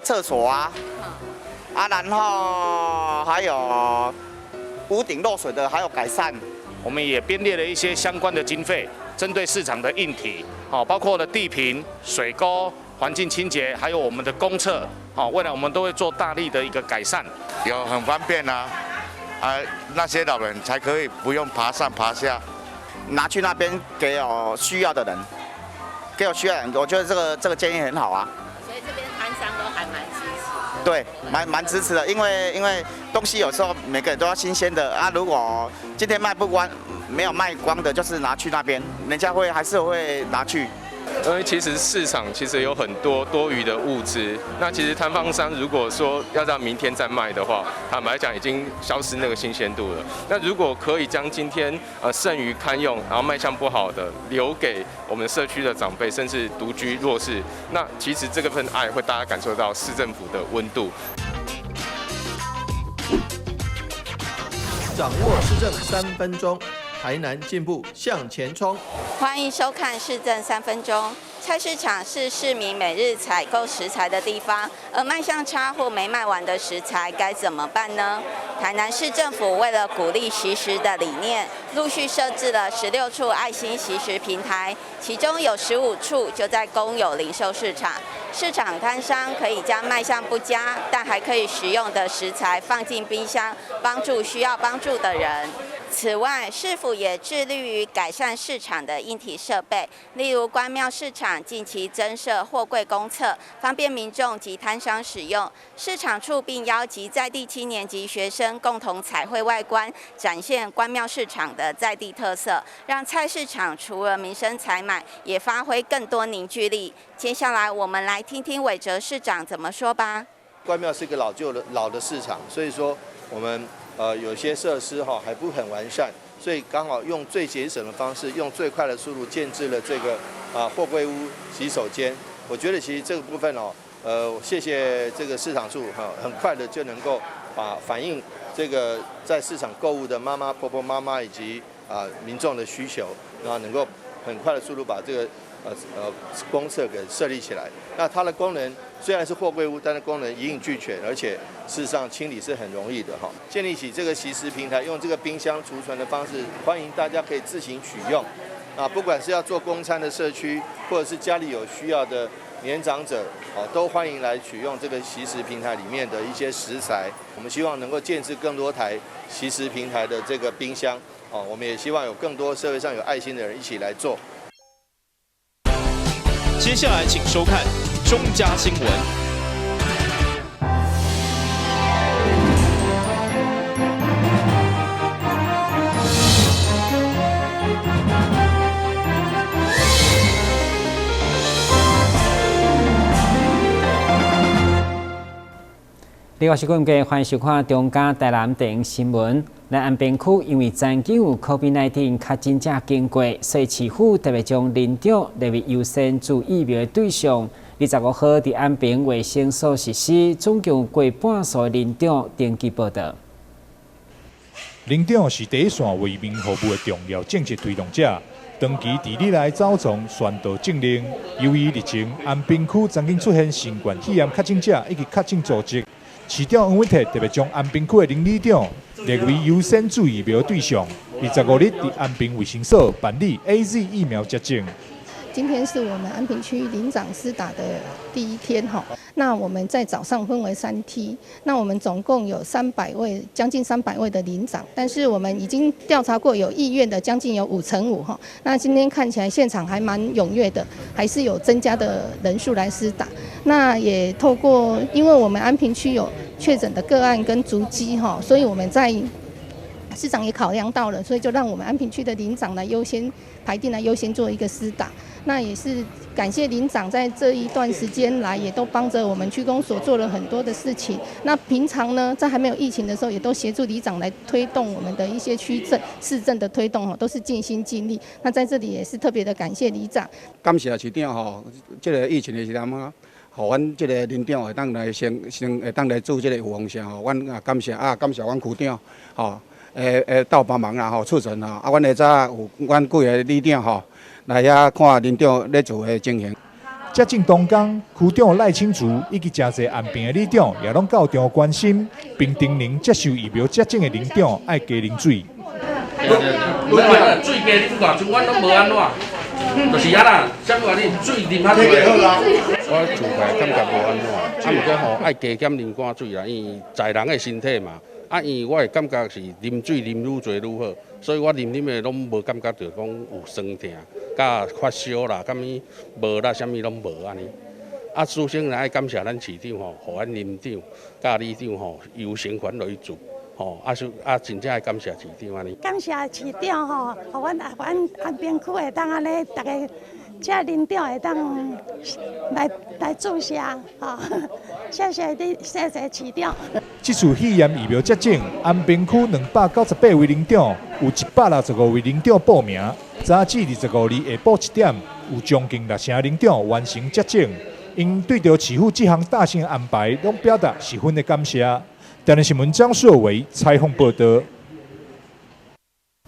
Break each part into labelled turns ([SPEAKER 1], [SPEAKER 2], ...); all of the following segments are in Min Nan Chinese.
[SPEAKER 1] 廁所啊，啊，然後還有屋頂漏水的，還有改善。
[SPEAKER 2] 我們也編列了一些相關的經費，針對市場的硬體，好，包括了地坪、水溝、環境清潔，還有我們的公廁，好，未來我們都會做大力的一個改善。
[SPEAKER 3] 有很方便啊，啊，那些老人才可以不用爬上爬下，
[SPEAKER 1] 拿去那邊給有需要的人，給有需要的人，我覺得這個建議很好啊。
[SPEAKER 4] 所以這邊攤商都還蠻支持。
[SPEAKER 1] 對，蠻支持的，因為東西有時候每個人都要新鮮的啊。如果今天賣不光，沒有賣光的，就是拿去那邊，人家會還是會拿去。
[SPEAKER 5] 因為其實市場其實有很多多餘的物資，那其實攤販商如果說要到明天再賣的話，坦白講已經消失那個新鮮度了。那如果可以將今天剩餘堪用，然後賣相不好的留給我們社區的長輩，甚至獨居弱勢，那其實這個份愛會大家感受到市政府的溫度。
[SPEAKER 6] 掌握市政3分鐘，台南進步向前衝。
[SPEAKER 4] 歡迎收看市政三分鐘。菜市場是市民每日採購食材的地方，而賣相差或沒賣完的食材該怎麼辦呢？台南市政府為了鼓勵惜食的理念，陸續設置了16處愛心惜食平台，其中有15處就在公有零售市場。市場攤商可以將賣相不佳但還可以食用的食材放進冰箱，幫助需要幫助的人。此外，市府也致力於改善市場的硬體設備，例如關廟市場近期增設貨櫃公廁，方便民眾及攤商使用。市場處並邀集在地青年及學生共同彩繪外觀，展現關廟市場的在地特色，讓菜市場除了民生採買，也發揮更多凝聚力。接下來，我們來聽聽韋哲市長怎麼說吧。
[SPEAKER 6] 關廟是一個老舊的老的市場，所以說我們有些設施哈還不很完善，所以剛好用最節省的方式，用最快的速度建置了這個貨櫃屋洗手間。我覺得其實這個部分哦，謝謝這個市場處哈，很快的就能夠把反映這個在市場購物的媽媽、婆婆媽媽以及民眾的需求，然後能夠很快的速度把這個公廁給設立起來。那它的功能雖然是貨櫃屋，但是功能一應俱全，而且事實上清理是很容易的哈。建立起這個惜食平台，用這個冰箱儲存的方式，歡迎大家可以自行取用。啊，不管是要做公餐的社區，或者是家裡有需要的年長者，啊，都歡迎來取用這個惜食平台裡面的一些食材。我們希望能夠建置更多台惜食平台的這個冰箱，啊，我們也希望有更多社會上有愛心的人一起來做。
[SPEAKER 7] 接下來請收看中嘉新聞。
[SPEAKER 8] 你好，我是郭文歡迎收看中嘉台南電新聞。來安平區因為曾經有 COVID-19 確診者經過，所以市府特別將鄰長列為優先注疫苗的對象。25號佇安平衛生所實施，總共過半數的鄰長登記報到。
[SPEAKER 9] 鄰長是第一線為民服務的重要政策推動者，長期佇里內走傱宣導政令。由於日前安平區曾經出現新冠肺炎確診者以及確診足跡，市長黃偉哲特別將安平區的鄰里長列為優先注疫苗對象。25日佇安平衛生所辦理 AZ 疫苗接種。
[SPEAKER 10] 今天是我們安平區鄰長施打的第一天哈，那我們在早上分為3梯，那我們總共有300位，將近300位的鄰長，但是我們已經調查過有意願的將近有5成5哈，那今天看起來現場還蠻踴躍的，還是有增加的人數來施打。那也透過，因為我們安平區有確診的個案跟足跡哈，所以我們在市長也考量到了，所以就讓我們安平區的鄰長來優先排定來優先做一個施打。那也是感謝鄰長在這一段時間來，也都幫着我們區公所做了很多的事情。那平常呢，在還沒有疫情的時候，也都協助里長來推動我們的一些區政、市政的推動，都是盡心盡力。那在這裡也是特別的感謝里長。
[SPEAKER 11] 感謝市長吼，這個疫情的時陣啊，予阮這個鄰長會當來先先會當來做這個預防線吼，阮也感謝啊，感謝阮區長吼，會鬥幫忙啦吼，促成吼，啊，阮下早有阮幾個里長吼來遐看鄰長咧做的情形。
[SPEAKER 9] 接種當工，區長賴清竹以及誠濟安平的里長也攏到場關心，並叮嚀接受疫苗接種的里長愛加啉水。
[SPEAKER 12] 水加啉偌，像阮攏無按怎，就是啊啦，啥物話你水啉較濟。我自來感覺無按怎，啊，毋過吼愛加減啉寡水啦，因為在人的身體嘛，啊，因為我會感覺是啉水啉愈濟愈好，所以我啉啉的攏無感覺著講有酸痛、佮發燒啦，啥物無啦，啥物攏無按呢。啊，首先來愛感謝咱市長吼，予咱林長、佮里長吼優先權落去做。吼，啊是啊，真正愛感謝市長按呢。
[SPEAKER 13] 感謝市長吼，予阮阮安平區會當按呢，逐家這里長會當來來注射，吼，謝謝你，謝謝市長。
[SPEAKER 9] 這次肺炎疫苗接種，安平區298位里長，有165位里長報名。早至25日下晡1點，有將近六成里長完成接種。𪜶對著市府這項大型安排，攏表達十分的感謝。台南新聞張碩偉採訪報道。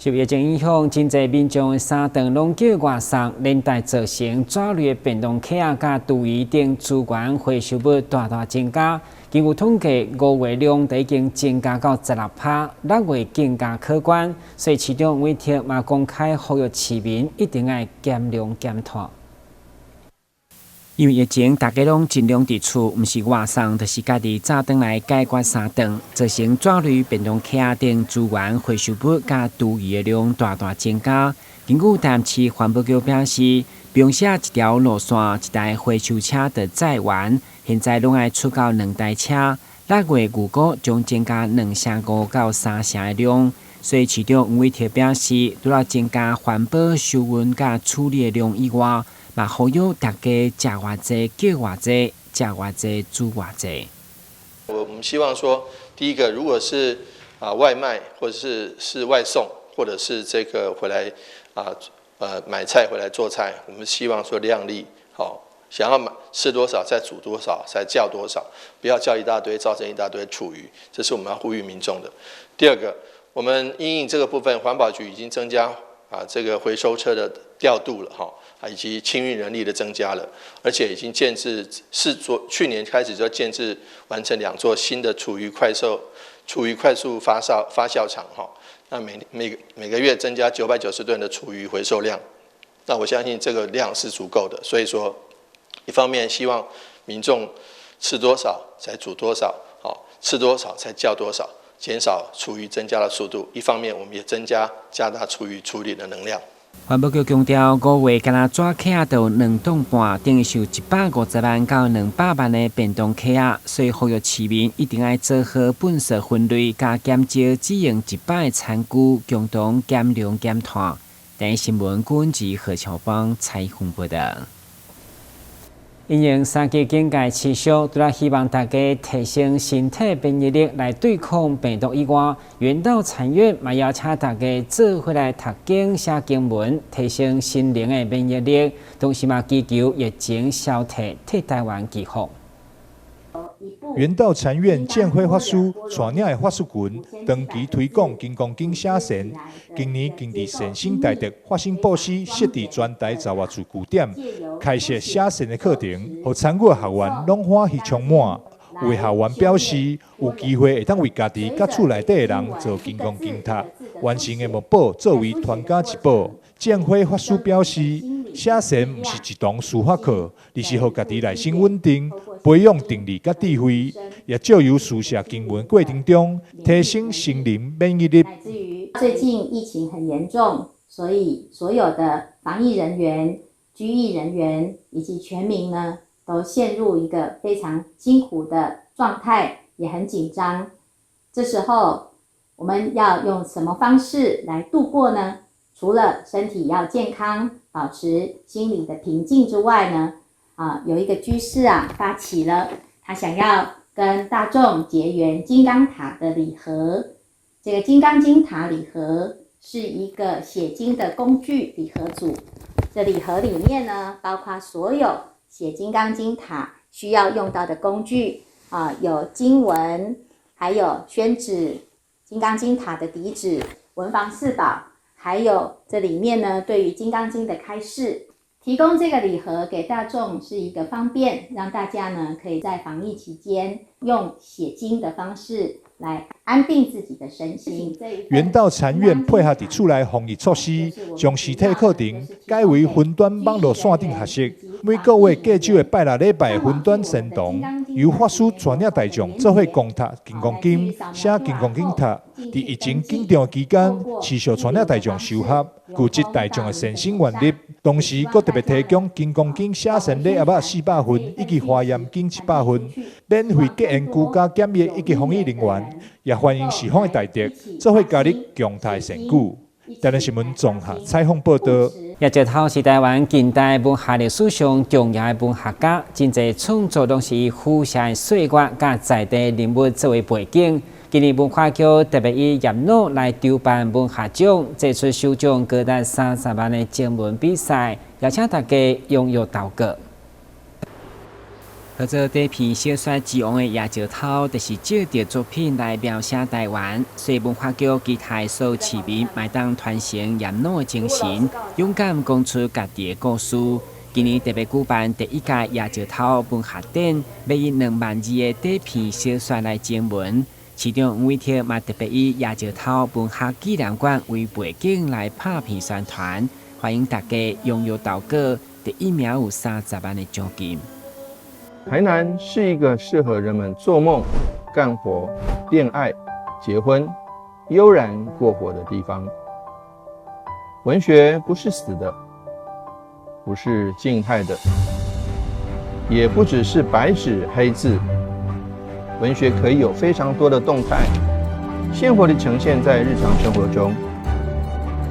[SPEAKER 8] 受疫情影響，真濟民眾的三頓攏叫外送，連帶造成紙類的便當盒仔佮廚餘等資源回收物大大增加。根據統計，5月量已經增加到16%，6月更加可觀。所以市長委託嘛公開呼籲市民一定愛減量減碳。因為疫情，大家攏盡量佇厝，毋是外送，就是家己早頓來解決三頓，造成紙類便當盒仔等資源回收物佮廚餘的量大大增加。根據台南市環保局表示，平時一條路線一台回收車就載完，現在攏愛出到兩台車，6月預估將增加2.5到3成的量。所以市長黃偉哲表示，除了增加環保收運佮處理的量以外，嘛呼籲大家食偌濟叫偌濟，食偌濟煮偌濟。
[SPEAKER 6] 我們希望說，第一個，如果是外賣，或者是外送，或者是這個回來買菜回來做菜，我們希望說量力，好，想要買吃多少再煮多少，再叫多少，不要叫一大堆，造成一大堆廚餘，這是我們要呼籲民眾的。第二個，我們因應這個部分，環保局已經增加這個回收車的調度了哈，以及清運人力的增加了，而且已經建置四座，去年開始就建置完成兩座新的廚餘快速發酵廠哈，那每個月增加990噸的廚餘回收量，那我相信這個量是足夠的，所以說，一方面希望民眾吃多少才煮多少，好，吃多少才叫多少，減少廚餘增加的速度；一方面，我們也加大廚餘處理的能量。
[SPEAKER 8] 環保局強調，5月干焦紙盒仔就有2噸半，等於是150萬到200萬的便當盒仔，所以呼籲市民一定愛做好垃圾分類，佮減少只用一擺的餐具，共同減量減碳。台視新聞郭志何巧芳採訪報道。因應三級警戒持續，除了希望大家提升身體免疫力來對抗病毒以外，圓道禪院嘛邀請大家做伙來讀經寫經文，提升心靈的免疫力，同時嘛祈求疫情消退，替台灣祈福。
[SPEAKER 9] 圓道禪院見輝法師帶領的法師群，長期推廣金剛經寫禪。今年更佇善生大德法身布施設佇全台十外處據點，開設寫禪的課程，予參與的學員攏歡喜充滿。有的學員表示，有機會會當為家己佮厝內底的人做金剛經塔，完成的墨寶作為傳家之寶。見輝法師表示，寫禪毋是一堂書法課，而是予家己內心穩定，培養定力佮智慧，也藉由書寫經文過程中，提升心靈免疫力。
[SPEAKER 14] 最近疫情很嚴重，所以所有的防疫人員、居疫人員以及全民呢，都陷入一個非常辛苦的狀態，也很緊張。這時候我們要用什麼方式來度過呢？除了身體要健康，保持心理的平靜之外呢，有一個居士啊，發起了他想要跟大眾結緣金剛塔的禮盒。這個金剛經塔禮盒是一個寫經的工具禮盒組。這禮盒裡面呢，包括所有寫金剛經塔需要用到的工具啊，有經文，還有宣紙、金剛經塔的底紙、文房四寶。還有這裡面呢，對於《金剛經》的開示，提供這個禮盒給大眾是一個方便，讓大家呢可以在防疫期間用寫經的方式來安定自己的身心。
[SPEAKER 9] 圓道禪院配合佇厝內防疫措施，將實體課程改為雲端網路線頂學習。每個月隔週的拜六禮拜雲端善堂，由法師帶領大眾做伙共讀《金剛經》、寫《金剛經》讀。佇疫情緊張期間，持續帶領大眾修學，具積大眾的善心願力。同時，閣特別提供《金剛經》寫善禮盒仔400份，以及《華嚴經》700份，免費結緣居家檢疫以及防疫人員，也歡迎四方的大德做伙加入共大善舉。台南新聞綜合採訪報導。
[SPEAKER 8] 葉石濤是台灣近代文學歷史上重要的文學家，真濟創作攏是以俯視的歲月佮在地人物作為背景。今年文化局特別以葉弩來籌辦文學獎，祭出首獎高達30萬的徵文比賽，邀請大家踴躍投稿。號做短篇小說之王的葉石濤，就是藉著作品來描寫台灣。所以文化局期待所有市民嘛會當傳承葉弩的精神，勇敢講出家己的故事。今年特別舉辦第一屆葉石濤文學展，欲以2萬字的短篇小說來徵文。市長黃偉哲嘛特別以葉石濤文學紀念館為背景來拍片宣傳，歡迎大家踴躍投稿，第一名有30萬的獎金。
[SPEAKER 6] 台南是一個適合人們做夢、幹活、戀愛、結婚、悠然過活的地方。文學不是死的，不是靜態的，也不只是白紙黑字。文學可以有非常多的動態，鮮活地呈現在日常生活中，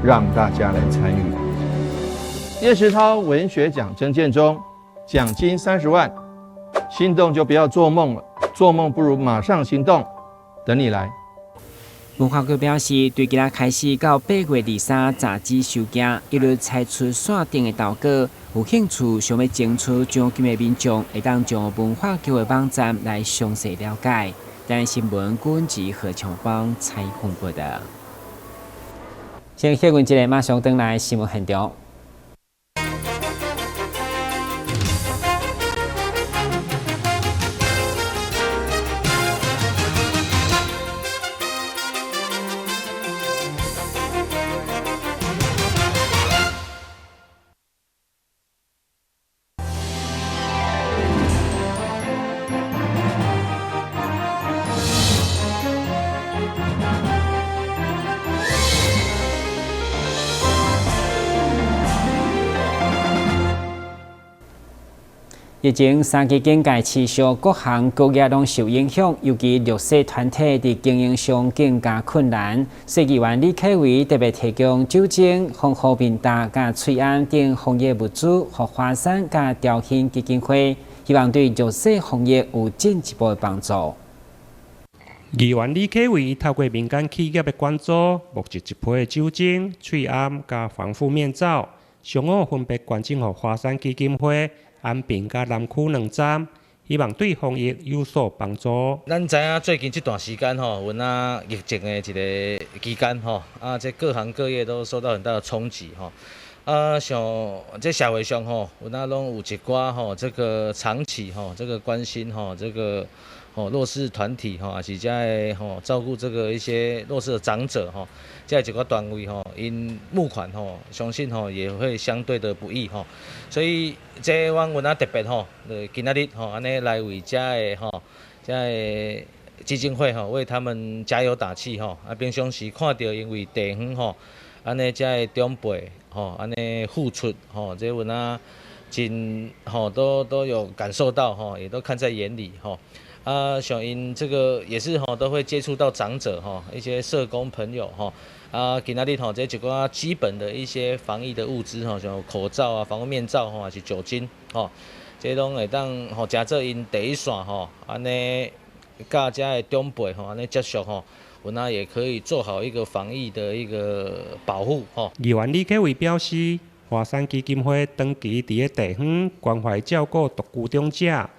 [SPEAKER 6] 讓大家來參與。葉石濤文學獎徵件中，獎金30萬。心動就不要做夢了，做夢不如馬上行動，等你來。
[SPEAKER 8] 文化局表示，對今仔開始到8月23截止收件，一律採取線頂的投稿。有興趣想欲爭取獎金的民眾，會當上文化局的網站來詳細了解。台新聞軍籍何長邦採訪報導。先歇睏一下，馬上轉來新聞現場。疫情三級警戒持續，各行各業攏受影響，尤其弱勢團體佇經營上更加困難。市議員李啟維特別提供酒精、防護面罩、佮喙罨等防疫物資，予華山佮兆興基金會，希望對弱勢防疫有進一步的幫助。
[SPEAKER 15] 議員李啟維透過民間企業的捐助，募集一批酒精、喙罨佮防護面罩，上午分別捐贈予華山基金會。安平佮南區兩站，希望對防疫有所幫助。
[SPEAKER 16] 咱知影最近這段時間吼，有那疫情的一個期間吼，啊，這各行各業都受到很大的衝擊吼。啊，像這社會上吼，有那攏有一寡吼，這個長期吼，這個關心吼，這個吼弱勢團體吼，也是遮个吼照顧這個一些弱勢的長者吼，遮一寡單位吼，𪜶募款吼，相信吼也會相對的不易吼，所以這阮有那特別吼，今仔日吼按呢來為遮个吼，遮个基金會吼，為他們加油打氣吼。啊，平常時看著𪜶為地方吼，按呢遮个長輩吼，按呢付出吼，這有那真吼都有感受到吼，也都看在眼裡吼。啊，像𪜶這個也是吼，都會接觸到長者吼，一些社工朋友吼。啊，今仔日吼，這一寡基本的一些防疫的物資吼，像口罩啊、防護面罩吼，還是酒精吼，這攏會當吼，誠做𪜶第一線吼，按呢，佮遮的長輩吼，按呢接觸吼，有那也可以做好一個防疫的一個保護吼。
[SPEAKER 15] 議員李啟維表示，華山基金會長期佇咧地方關懷照顧獨居長者，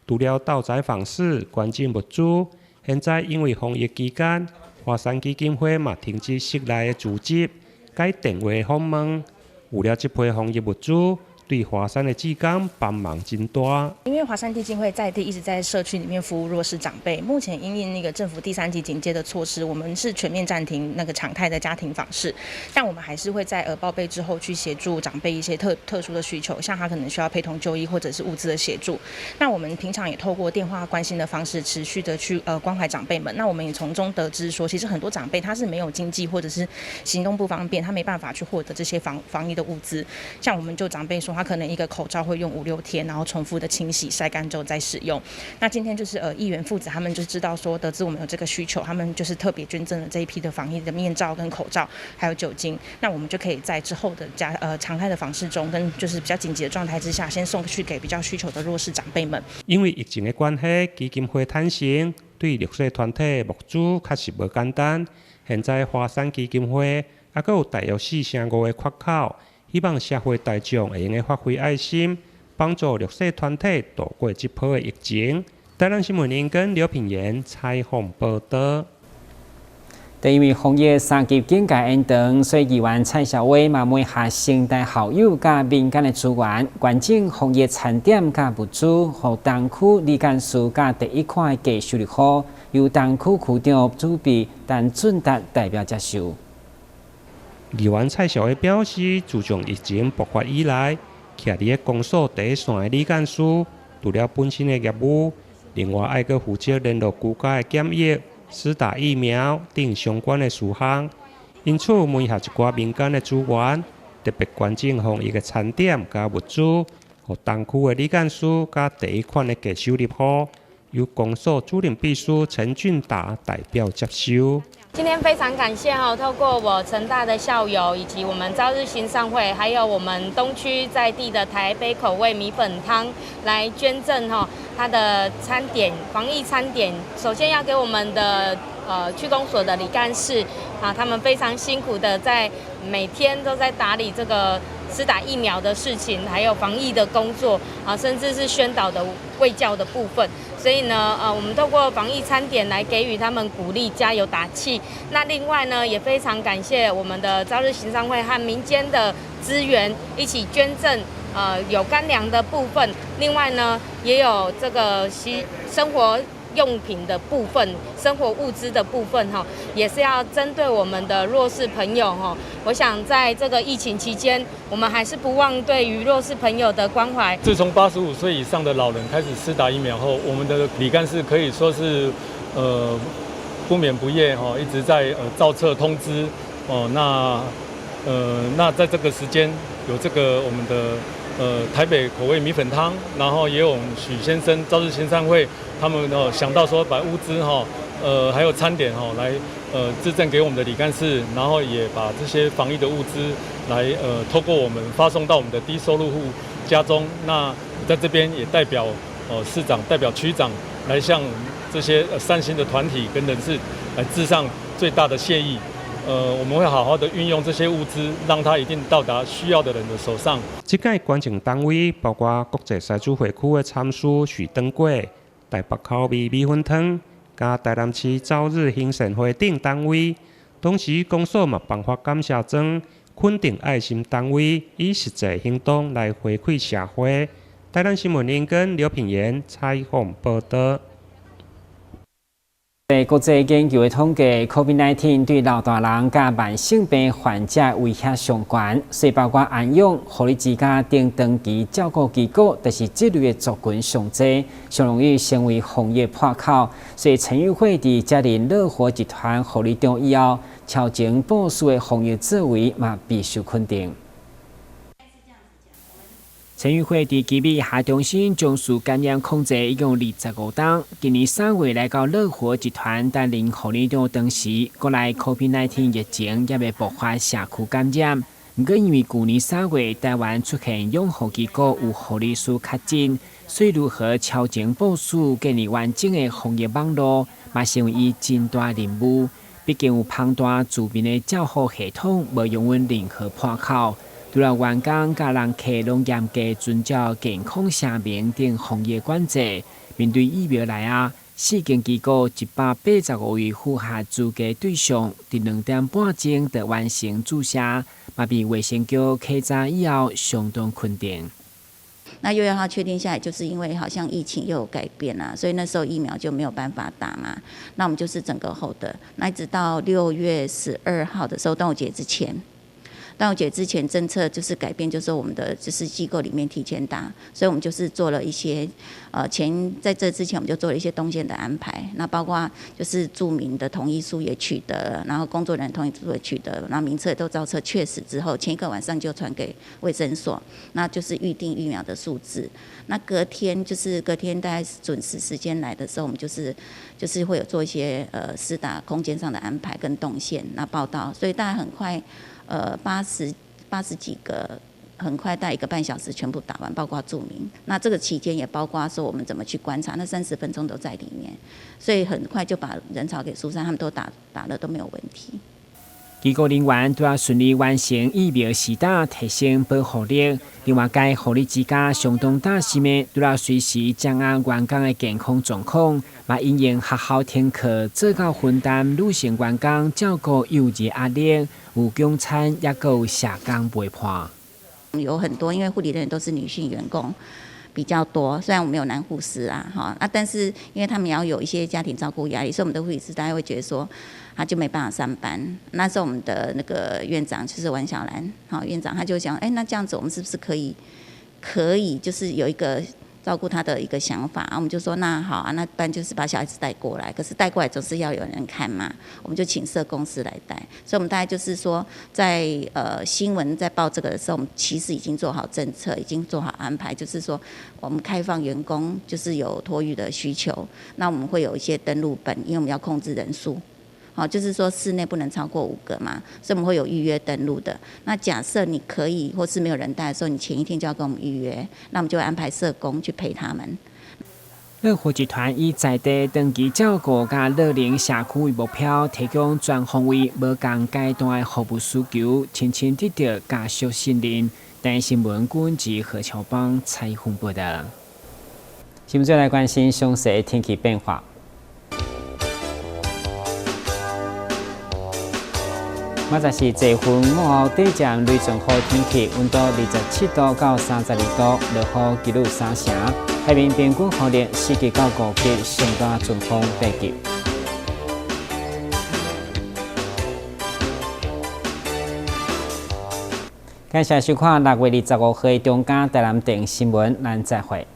[SPEAKER 15] 除了鬥宅訪視、捐贈物資，現在因為防疫期間，華山基金會嘛停止室內的組織，改電話訪問。有了這批防疫物資，對華山的志工幫忙真大。
[SPEAKER 17] 因為華山基金會在地一直在社區裡面服務弱勢長輩，目前因應那個政府第三級警戒的措施，我們是全面暫停那個常態的家庭訪視，但我們還是會在報備之後去協助長輩一些特殊的需求，像他可能需要陪同就醫或者是物資的協助。那我們平常也透過電話關心的方式，持續的去關懷長輩們。那我們也從中得知說，其實很多長輩他是沒有經濟或者是行動不方便，他沒辦法去獲得這些防疫的物資。像我們就長輩說，他可能一個口罩會用五六天，然後重複的清洗、曬乾之後再使用。那今天就是議員父子他們就知道說，得知我們有這個需求，他們就是特別捐贈了這一批的防疫的面罩跟口罩，還有酒精。那我們就可以在之後的常態的訪視中，跟就是比較緊急的狀態之下，先送去給比較需求的弱勢長輩們。
[SPEAKER 15] 因為疫情的關係，基金會坦承對弱勢團體募資確實無簡單。現在華山基金會猶閣有大約4成5的缺口。希望社會大眾會用得發揮愛心，幫助弱勢團體渡過這波的疫情。台南新聞林跟劉品言採訪報道。
[SPEAKER 8] 因為防疫三級警戒延長，所以議員蔡小威嘛媒合成大校友佮民間的資源，捐贈防疫餐點佮物資，予東區李幹事佮第一款的低收入戶，由東區區長主筆陳俊達代表接受。
[SPEAKER 15] 議員蔡小威表示，自從疫情爆發以來，徛佇咧公所第一線的李幹事，除了本身的業務，另外愛閣負責聯絡居家的檢疫、施打疫苗等相關的事項。因此，媒合一寡民間的資源，特別捐贈防疫的餐點佮物資，予東區的李幹事佮第一款的低收入戶，由公所主任秘書陳俊達代表接收。
[SPEAKER 18] 今天非常感謝哈，透過我成大的校友，以及我們朝日新商會，還有我們東區在地的台北口味米粉湯來捐贈哈，他的餐點防疫餐點。首先要給我們的區公所的李幹事啊，他們非常辛苦的在每天都在打理這個施打疫苗的事情，還有防疫的工作啊，甚至是宣導的衛教的部分。所以呢，我們透過防疫餐點來給予他們鼓勵、加油打氣。那另外呢，也非常感謝我們的朝日行商會和民間的資源一起捐贈，有乾糧的部分。另外呢，也有這個生活用品的部分、生活物資的部分，哈，也是要針對我們的弱勢朋友，哈。我想在這個疫情期間，我們還是不忘對於弱勢朋友的關懷。
[SPEAKER 19] 自從85歲以上的老人開始施打疫苗後，我們的李幹事可以說是，不眠不夜，哈，一直在造冊通知，哦，那在這個時間有這個我們的台北口味米粉湯，然後也有許先生朝日行善會，他們哦想到說把物資哈，還有餐點哈來致贈給我們的李幹事，然後也把這些防疫的物資來透過我們發送到我們的低收入戶家中。那在這邊也代表市長、代表區長來向這些善心的團體跟人士來致上最大的謝意。我們會好好的運用這些物資，讓它一定到達需要的人的手上。
[SPEAKER 15] 這屆捐贈單位包括國際獅子會區的參事許登國、台北口味米粉湯、佮台南市朝日興善會等單位。同時，公所嘛頒發感謝狀，肯定愛心單位以實際行動來回饋社會。台南新聞林根劉品言採訪報道。
[SPEAKER 8] 在國際研究的統計，COVID-19 對老大人佮慢性病患者威脅上懸，所以包括安養、護理之家等長期照顧機構，就是這類的族群上濟，上容易成為防疫破口。所以陳玉慧佇接任樂活集團護理長以後，超前部署的防疫作為嘛備受肯定。陳玉慧佇基米下中心從事感染控制已經有25冬。今年3月來到樂活集團擔任護理長當時，國內 COVID-19 疫情猶未爆發社區感染。毋過因為舊年3月台灣出現養護機構有護理師確診，所以如何超前部署建立完整的防疫網路，嘛成為伊真大任務。畢竟有龐大自面的照護系統，無容允任何破口。除了員工佮人客攏嚴格遵照健康聲明等防疫管制，面對疫苗來啊，四間機構185位符合資格對象，佇2點半鐘就完成注射，嘛被衛生局稽查以後相當肯定。
[SPEAKER 20] 那6月2號確定下來，就是因為好像疫情又有改變啦，所以那時候疫苗就沒有辦法打嘛。那我們就是整個 hold 的，那一直到6月12號的時候，端午節之前。端午節之前政策就是改變，就是我們的就是機構裡面提前打，所以我們就是做了一些，前在這之前我們就做了一些動線的安排，那包括就是住民的同意書也取得了，然後工作人員同意書也取得了，然後名冊都造冊確實之後，前一個晚上就傳給衛生所，那就是預定疫苗的數字，那隔天就是隔天大概準時時間來的時候，我們就是會有做一些施打空間上的安排跟動線，那報到，所以大概很快。80幾個，很快大概1個半小時全部打完，包括住民。那這個期間也包括說我們怎麼去觀察，那30分鐘都在裡面，所以很快就把人潮給疏散，他們都打了都沒有問題。
[SPEAKER 8] 機構人員拄仔順利完成疫苗施打，提升保護力。另外，該護理之家相當擔心的，除了隨時掌握員工的健康狀況，嘛因應學校停課，做到分擔女性員工照顧幼兒壓力，有供餐，抑閣有社工陪伴。
[SPEAKER 20] 有很多，因為護理人員都是女性員工比較多，雖然我們有男護士啊，哈啊，但是因為他們要有一些家庭照顧壓力，所以我們的護理師大家會覺得說，他就沒辦法上班。那時候我們的那個院長就是王小蘭，好院長，他就講，哎，那這樣子我們是不是可以就是有一個照顧他的一個想法？我們就說那好啊，那不然就是把小孩子帶過來，可是帶過來總是要有人看嘛，我們就請社工師來帶。所以我們大概就是說，在新聞在報這個的時候，我們其實已經做好政策，已經做好安排，就是說我們開放員工就是有托育的需求，那我們會有一些登錄本，因為我們要控制人數。好，就是說室內不能超過5個嘛，所以我們會有預約登錄的。那假設你可以或是沒有人帶的時候，你前一天就要跟我們預約，那我們就會安排社工去陪他們。
[SPEAKER 8] 樂福集團以在地長期照顧佮樂齡社區為目標，提供全方位、無仝階段的服務需求，深深得到家屬信任。台視新聞郭及何喬邦採訪報道。新聞再來關心詳細天氣變化。明仔是濟雲午後短暫雷陣雨天氣，溫度27度到32度，落雨幾率3成。海面平均風力4級到5級，上大陣風8級。感謝收看6月25號中嘉台南電新聞，咱再會。